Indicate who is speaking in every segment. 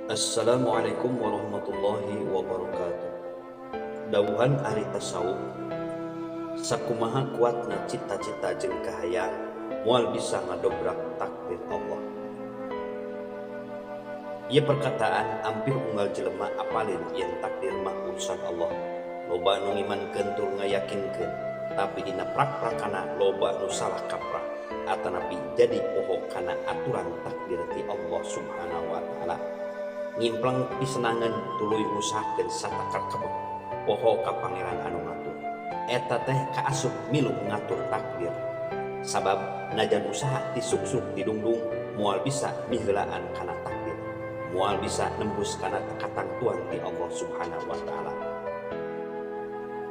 Speaker 1: Assalamualaikum warahmatullahi wabarakatuh. Dawuhan ahli tasawuf, sakumaha kuatna cita-cita jeung kahayang moal bisa ngadobrak takdir Allah. Ieu perkataan ampir unggal jelema apalin yen takdir mah urusan Allah. Loba nu ngimankeun tur ngayakinkeun, tapi dina prak-prakana loba nu salah kaprah atanapi jadi poho kana aturan takdir ti Allah Subhanahu wa taala. Ngimpleng pisenangeun tuluy ngusahakeun satakar kebek poho ka pangeran anu ngatur. Eta teh kaasup milu ngatur takdir. Sabab najan usaha disuksuk didungdung moal bisa miheulaan kana takdir. Moal bisa nembus kana katangtuan ti Allah Subhanahu wa taala.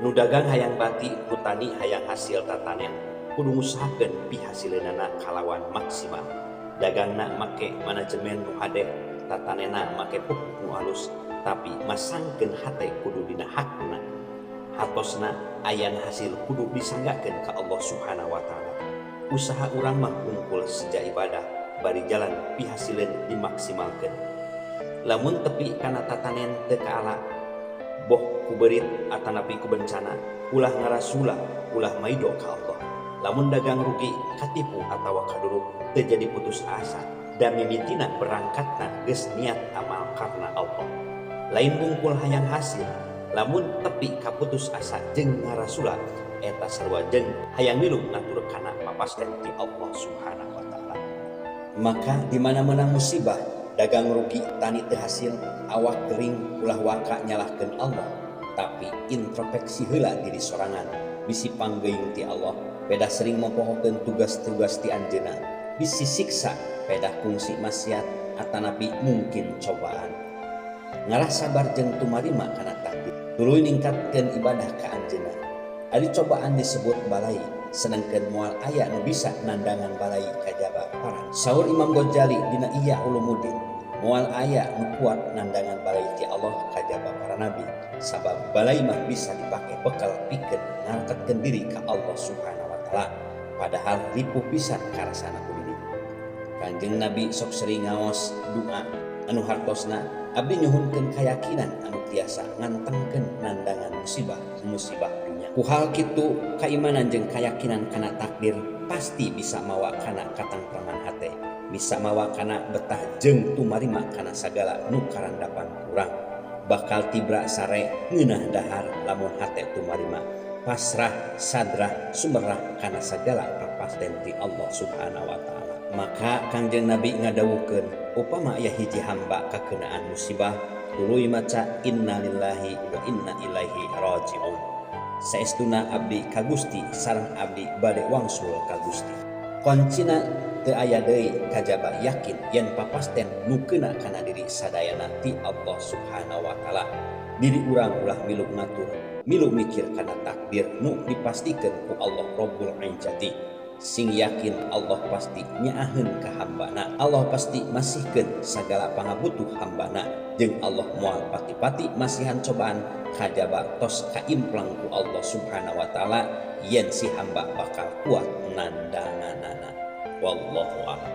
Speaker 1: Nu dagang hayang bati, nu tani hayang hasil tatanen, kudu ngusahakeun pihasileunana kalawan maksimal. Dagangna make manajemen nu hade, tatanena make pupuk nu alus, tapi masangkeun hate kudu dina hakna. Hatosna ayana hasil kudu disanggakeun ka Allah Subhanahu wa taala. Usaha urang mah hungkul seja ibadah, bari jalan pihasileun dimaksimalkeun. Lamun tepi kana tatanen teu kaala, boh ku beurit atanapi ku bencana, ulah ngarasula, ulah maido ka Allah. Lamun dagang rugi, katipu atawa kaduruk, teu jadi putus asa, da mimitina berangkatna geus niat amal karena Allah. Lain bungkul hayang hasil, lamun tepi ka putus asa jeung ngarasula, eta sarua jeung hayang milu ngatur kana papasten ti Allah Subhanahu wa taala. Maka di mana-mana musibah, dagang rugi, tani teu hasil, awak kering, ulah waka nyalahkeun Allah, tapi introspeksi heula diri sorangan, bisi panggeuing ti Allah, pedah sering mopohokeun tugas-tugas ti anjeunna, bisi siksa, pedah kungsi maksiat atanapi mungkin cobaan. Ngarah sabar jeung tumarima kana takdir, tuluy ningkatkeun ibadah ka anjeunna. Ari cobaan disebut balai, sedangkeun moal aya nu bisa nandangan balai kajaba para. Saur Imam Ghazali dina Ihya Ulumuddin, moal aya nu kuat nandangan balai ti Allah kajaba para nabi, sabab balai mah bisa dipake bekal pikeun ngareketkeun diri ka Allah Subhanahu wa taala, padahal ripuh pisan karasana ku diri. Kanjeng Nabi sok sering ngaos doa anu hartosna abdi nyuhunkeun kayakinan anu tiasa ngantengkeun nandangan musibah-musibah dunya. Ku hal kitu kaimanan jeung kayakinan kana takdir pasti bisa mawa kana katangtreman hate, bisa mawa kana betah jeung tumarima kana sagala nu karandapan urang. Bakal tibra sare ngeunah dahar lamun hate tumarima, pasrah, sadrah, sumerah kana sagala papasten ti Allah Subhanahu wa taala. Maka Kangjeng Nabi ngadawuhkeun, upama aya hiji hamba kakeunaan musibah, tuluy maca innalillahi wa inna ilaihi rajiun. Saestuna abdi ka Gusti sareng abdi bade wangsul ka Gusti. Koncina teu aya deui kajaba yakin yen papasten nu keuna kana diri sadayana ti Allah Subhanahu wa taala. Diri urang ulah milu ngatur, milu mikir kana takdir nu dipastikeun ku Allah Rabbul Izzati. Sing yakin Allah pasti nyaaheun ka hambana, Allah pasti masihkeun sagala pangabutuh hambana, jeung Allah moal pati-pati masihan cobaan kajaba tos kaimplang ku Allah Subhanahu wa taala yen si hamba bakal kuat nandanganana. Wallahu a'lam.